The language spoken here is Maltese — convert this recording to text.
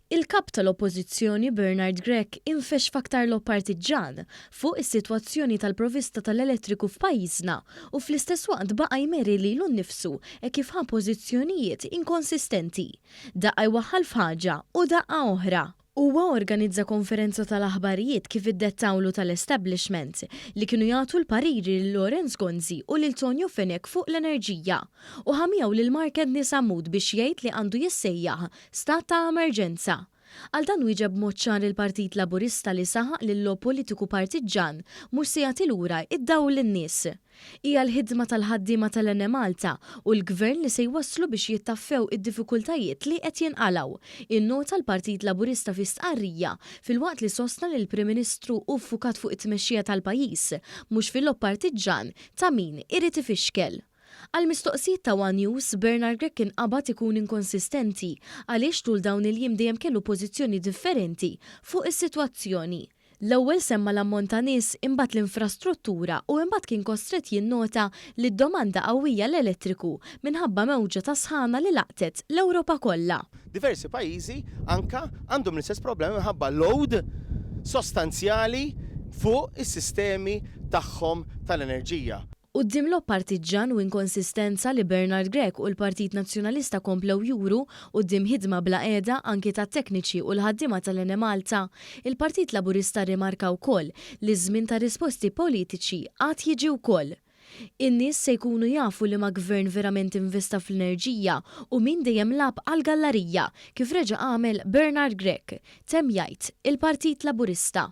Il-Kap tal-Oppożizzjoni Bernard Grech infexx f'aktar logħob partiġġan fuq is-sitwazzjoni tal-provista tal-elettriku f'pajjiżna u fl-istess waqt baqa' jmeri lilu nnifsu hekk kif ħa pożizzjonijiet inkonsistenti. Daqqa jwaħħal f'ħaġa u daqqa oħra. Huwa organizza konferenza tal-aħbarijiet kif iddettawlu tal-establishment li kienu jagħtu l-pariri lil Lawrence Gonzi u lil Tonio Fenech fuq l-enerġija u ħa miegħu lil Mark Anthony Sammut biex jgħid li għandu jissejjaħ stat ta' emerġenza. Għal dan wieġeb b'mod ċar il-Partit Laburista li saħaq li l-logħob politiku partiġġan mhux se jagħti lura d-dawl lin-nies. Hija l-ħidma tal-ħaddiema tal-Enemalta u l-Gvern li se jwasslu biex jittaffew id-diffikultajiet li qed jinqalgħu, innota l-Partit Laburista fi stqarrija filwaqt li sostna li l-Prim Ministru hu ffukat fuq it-tmexxija tal-pajjiż mhux fil-logħob partiġġan ta' min irid ifixkel. Għall-mistoqsijiet ta' one News, Bernard Grech kien qabad ikun inkonsistenti għaliex tul dawn il-jiem dejjem kellu pożizzjoni differenti fuq is-sitwazzjoni. L-ewwel semma l-ammont ta' nies, imbagħad l-infrastruttura u imbagħad kien kostrett jinnota li d-domanda qawwija l-elettriku minħabba mewġa ta' sħana li laqtet l-Ewropa kollha. Diversi pajjiżi anka għandhom l-istess problemi minħabba load sostanzjali fuq is-sistemi tagħhom tal-enerġija. Quddiem logħob partiġġan u inkonsistenza li Bernard Grech u l-Partit Nazzjonalista komplew juru quddiem ħidma bla qiegħda anki tat-tekniċi u l-ħaddiema tal-Enemalta, il-Partit Laburista rrimarka wkoll li ż-żmien tar-risposti politiċi għad jiġi wkoll. In-nies se jkunu jafu liema gvern verament investa fl-enerġija u min dejjem lagħab għall-gallarija, kif reġa' għamel Bernard Grech, temm jgħid il-Partit Laburista.